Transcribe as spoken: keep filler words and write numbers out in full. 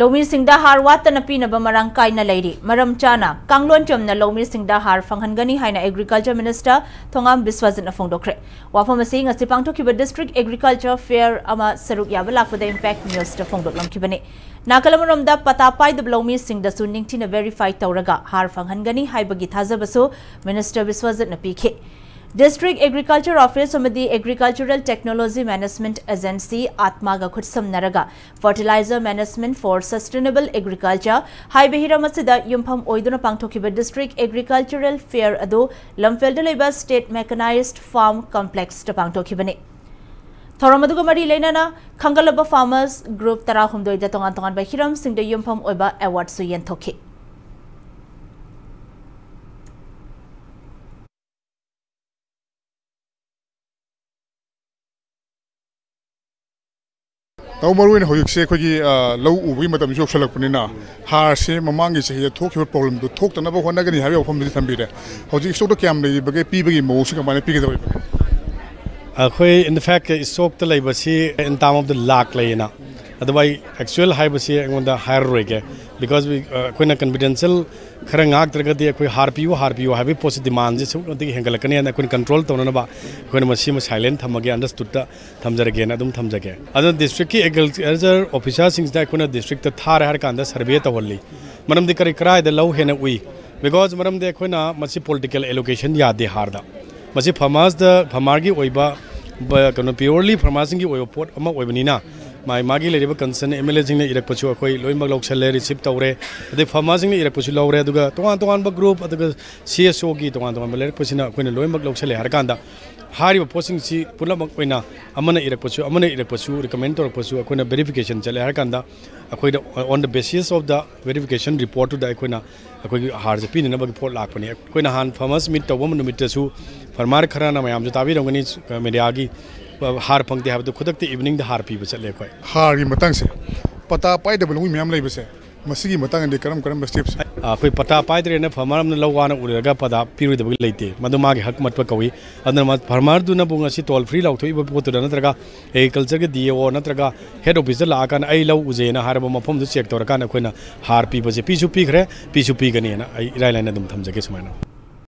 ꯂꯧꯃꯤꯁꯤꯡꯗ ꯍꯥꯔ ꯋꯥꯠꯇꯅ ꯄꯤꯅꯕ ꯃꯔꯥꯡ ꯀꯥꯏꯅ ꯂꯩꯔꯤ꯫ ꯃꯔꯝ ꯆꯥꯅ ꯀꯥꯡꯂꯣꯟ ꯆꯨꯝꯅ ꯂꯧꯃꯤꯁꯤꯡꯗ ꯍꯥꯔ ꯐꯪꯍꯟꯒꯅꯤ ꯍꯥꯏꯅ Agriculture Minister ꯊꯣꯉꯥꯝ ꯕꯤꯁ꯭ꯋꯖꯤꯠꯅ ꯐꯣꯡꯗꯣꯛꯈ꯭ꯔꯦ꯫ ꯋꯥꯐꯝ ꯑꯁꯤ ꯉꯁꯤ ꯄꯥꯡꯊꯣꯛꯈꯤꯕ District Agriculture Fair ꯑꯃ ꯁꯔꯨꯛ ꯌꯥꯕ ꯂꯥꯛꯄꯗ Impact Newsꯇ ꯐꯣꯡꯗꯣꯛꯂꯝꯈꯤꯕꯅꯤ꯫ ꯅꯥꯀꯜ ꯑꯃꯔꯣꯝꯗ ꯄꯇꯥ ꯄꯥꯏꯗꯕ ꯂꯧꯃꯤꯁꯤꯡꯗꯁꯨ ꯅꯤꯡꯊꯤꯅ verify ꯇꯧꯔꯒ ꯍꯥꯔ ꯐꯪꯍꯟꯒꯅꯤ ꯍꯥꯏꯕꯒꯤ ꯊꯥꯖꯕꯁꯨ Minister ꯕꯤꯁ꯭ꯋꯖꯤꯠꯅ ꯄꯤꯈꯤ꯫ District Agriculture Office ꯑꯃꯗꯤ Agricultural Technology Management Agency, ATMAꯒ ꯈꯨꯠꯁꯝꯅꯔꯒ Fertilizer Management for Sustainable Agriculture ꯍꯥꯏꯕ ꯍꯤꯔꯝ ꯑꯁꯤꯗ ꯌꯨꯝꯐꯝ ꯑꯣꯏꯗꯨꯅ ꯄꯥꯡꯊꯣꯛꯈꯤꯕ District Agricultural Fair ꯑꯗꯨ ꯂꯝꯐꯦꯜꯗ ꯂꯩꯕ State Mechanized Farm Complexꯇ ꯄꯥꯡꯊꯣꯛꯈꯤꯕꯅꯤ꯫ ꯊꯧꯔꯝ ꯑꯗꯨꯒ ꯃꯔꯤ ꯂꯩꯅꯅ ꯈꯪꯒꯠꯂꯕ farmers group ꯇꯔꯥꯍꯨꯝꯗꯣꯏꯗ ꯇꯣꯉꯥꯟ ꯇꯣꯉꯥꯟꯕ ꯍꯤꯔꯝꯁꯤꯡꯗ ꯌꯨꯝꯐꯝ ꯑꯣꯏꯕ awardꯁꯨ ꯌꯦꯟꯊꯣꯛꯈꯤ꯫ ꯇꯧ ꯃꯔꯨ ꯑꯣꯏꯅ ꯍꯧꯖꯤꯛꯁꯦ ꯑꯩꯈꯣꯏꯒꯤ, ꯑ, ꯂꯧ ꯎꯕꯒꯤ ꯃꯇꯝꯁꯨ ꯌꯧꯁꯜꯂꯛꯄꯅꯤꯅ ꯍꯥꯔꯁꯦ ꯃꯃꯥꯡꯒꯤ ꯆꯍꯤꯗ ꯊꯣꯛꯈꯤꯕ problemꯗꯨ ꯊꯣꯛꯇꯅꯕ ꯍꯣꯠꯅꯒꯅꯤ ꯍꯥꯏꯕꯒꯤ ꯋꯥꯐꯝꯗꯨꯗꯤ ꯊꯝꯕꯤꯔꯦ꯫ ꯍꯧꯖꯤꯛ stockꯇ ꯀꯌꯥꯝ ꯂꯩꯔꯤꯕꯒꯦ, ꯄꯤꯕꯒꯤ ꯃꯑꯣꯡꯁꯤ ꯀꯃꯥꯏꯅ ꯄꯤꯒꯗꯧꯔꯤꯕꯒꯦ? ꯑꯩꯈꯣꯏ, in fact, stockꯇ ꯂꯩꯕꯁꯤ in term of the ꯂꯥꯛ ꯂꯩꯌꯦꯅ꯫ ꯑꯗꯨꯕꯨ ꯑꯩ actual ꯍꯥꯏꯕꯁꯤ ꯑꯩꯉꯣꯟꯗ ꯍꯥꯏꯔꯔꯣꯏꯒꯦ꯫ Because we, ꯑ, ꯑꯩꯈꯣꯏꯅ confidential ꯈꯔ ꯉꯥꯛꯇ꯭ꯔꯒꯗꯤ ꯑꯩꯈꯣꯏ ꯍꯥꯔ ꯄꯤꯌꯨ, ꯍꯥꯔ ꯄꯤꯌꯨ ꯍꯥꯏꯕꯒꯤ ꯄꯣꯠꯁꯤ demandꯁꯦ ꯑꯁꯨꯛꯀꯤ ꯃꯇꯤꯛ ꯍꯦꯟꯒꯠꯂꯛꯀꯅꯤ ꯍꯥꯏꯅ ꯑꯩꯈꯣꯏꯅ control ꯇꯧꯅꯅꯕ ꯑꯩꯈꯣꯏꯅ ꯃꯁꯤꯃ silent ꯊꯝꯃꯒꯦ, understoodꯇ ꯊꯝꯖꯔꯒꯦꯅ ꯑꯗꯨꯝ ꯊꯝꯖꯒꯦ꯫ ꯑꯗꯨꯅ districtꯀꯤ agriculture officerꯁꯤꯡꯁꯤꯗ ꯑꯩꯈꯣꯏꯅ districtꯇ ꯊꯥꯔꯦ ꯍꯥꯏꯔ ꯀꯥꯟꯗ survey ꯇꯧꯍꯜꯂꯤ꯫ ꯃꯔꯝꯗꯤ ꯀꯔꯤ, ꯀꯔꯥꯏꯗ ꯂꯧ ꯍꯦꯟꯅ ꯎꯏ? Because ꯃꯔꯝꯗꯤ ꯑꯩꯈꯣꯏꯅ ꯃꯁꯤ political allocation ꯌꯥꯗꯦ ꯍꯥꯔꯗ꯫ ꯃꯁꯤ farmersꯇ, farmerꯒꯤ ꯑꯣꯏꯕ ꯕ-, ꯀꯩꯅꯣ, purely farmersꯁꯤꯡꯒꯤ ꯑꯣꯏꯕ ꯄꯣꯠ ꯑꯃ ꯑꯣꯏꯕꯅꯤꯅ, ꯃꯥꯒꯤ, ꯃꯥꯒꯤ ꯂꯩꯔꯤꯕ concern MLAꯁꯤꯡꯅ ꯏꯔꯛꯄꯁꯨ ꯑꯩꯈꯣꯏ ꯂꯣꯏꯅꯃꯛ ꯂꯧꯁꯜꯂꯦ, receive ꯇꯧꯔꯦ꯫ ꯑꯗꯩ farmerꯁꯤꯡꯅ ꯏꯔꯛꯄꯁꯨ ꯂꯧꯔꯦ, ꯑꯗꯨꯒ ꯇꯣꯉꯥꯟ ꯇꯣꯉꯥꯟꯕ group, ꯑꯗꯨꯒ CSOꯒꯤ ꯇꯣꯉꯥꯟ ꯇꯣꯉꯥꯟꯕ ꯂꯩꯔꯛꯄꯁꯤꯅ ꯑꯩꯈꯣꯏꯅ ꯂꯣꯏꯅꯃꯛ ꯂꯧꯁꯜꯂꯦ ꯍꯥꯏꯔꯀꯥꯟꯗ, ꯍꯥꯏꯔꯤꯕ ꯄꯣꯠꯁꯤꯡꯁꯤ ꯄꯨꯝꯅꯃꯛ ꯑꯣꯏꯅ ꯑꯃꯅ ꯏꯔꯛꯄꯁꯨ, ꯑꯃꯅ ꯏꯔꯛꯄꯁꯨ, recommend ꯇꯧꯔꯛꯄꯁꯨ ꯑꯩꯈꯣꯏꯅ verification ꯆꯠꯂꯦ ꯍꯥꯏꯔꯀꯥꯟꯗ, ꯑꯩꯈꯣꯏꯗ on the basis of the verification reportꯇꯨꯗ ꯑꯩꯈꯣꯏꯅ ꯑꯩꯈꯣꯏꯒꯤ ꯍꯥꯔꯁꯦ ꯄꯤꯅꯅꯕꯒꯤ ꯄꯣꯠ ꯂꯥꯛꯄꯅꯤ꯫ ꯑꯩꯈꯣꯏ ꯅꯍꯥꯟ farmers meet ꯇꯧꯕ ꯅꯨꯃꯤꯠꯇꯁꯨ farmer ꯈꯔꯅ, ꯃꯌꯥꯝꯁꯨ ꯇꯥꯕꯤꯔꯝꯒꯅꯤ, mediaꯒꯤ, ꯍꯥꯔ ꯐꯪꯗꯦ ꯍꯥꯏꯕꯗꯨ ꯈꯨꯗꯛꯇ eveningꯗ ꯍꯥꯔ ꯄꯤꯕ ꯆꯠꯂꯦ ꯑꯩꯈꯣꯏ꯫ ꯍꯥꯔꯒꯤ ꯃꯇꯥꯡꯁꯦ, ꯄꯇꯥ ꯄꯥꯏꯗꯕ ꯂꯧꯃꯤ ꯃꯌꯥꯝ ꯂꯩꯕꯁꯦ, ꯃꯁꯤꯒꯤ ꯃꯇꯥꯡꯗꯗꯤ ꯀꯔꯝ ꯀꯔꯝꯕ ꯁ꯭ꯇꯦꯞꯁ? ꯑꯩꯈꯣꯏ ꯄꯇꯥ ꯄꯥꯏꯗ꯭ꯔꯦꯅ ꯐꯥꯔꯃꯔ ꯑꯃꯅ ꯂꯧ ꯋꯥꯅ ꯎꯔꯒ ꯄꯇꯥ ꯄꯤꯔꯣꯏꯗꯕ ꯂꯩꯇꯦ꯫ ꯃꯗꯨ ꯃꯥꯒꯤ ꯍꯛ ꯃꯠꯄ ꯀꯧꯏ꯫ ꯑꯗꯨꯅ ꯃꯥ- ꯐꯥꯔꯃꯔꯗꯨꯅꯕꯨ ꯉꯁꯤ ꯇꯣꯜ ꯐ꯭ꯔꯤ ꯂꯥꯎꯊꯣꯛꯏꯕ ꯄꯣꯠꯇꯨꯗ ꯅꯠꯇ꯭ꯔꯒ ꯑꯦꯒ꯭ꯔꯤꯀꯜꯆꯔꯒꯤ ꯗꯤ ꯑꯦ ꯑꯣ ꯅꯠꯇ꯭ꯔꯒ ꯍꯦꯗ ꯑꯣꯐꯤꯁꯇ ꯂꯥꯛꯑꯀꯥꯟꯗ ꯑꯩ ꯂꯧ ꯎꯖꯩꯅ ꯍꯥꯏꯔꯕ ꯃꯐꯝꯗꯨ ꯆꯦꯛ ꯇꯧꯔꯀꯥꯟꯗ ꯑꯩꯈꯣꯏꯅ ꯍꯥꯔ ꯄꯤꯕꯁꯦ ꯄꯤꯁꯨ ꯄꯤꯈ꯭ꯔꯦ, ꯄꯤꯁꯨ ꯄꯤꯒꯅꯤꯅ ꯑꯩ ꯏꯔꯥꯏ ꯂꯥꯏꯅ ꯑꯗꯨꯝ ꯊꯝꯖꯒꯦ ꯁꯨꯃꯥꯏꯅ꯫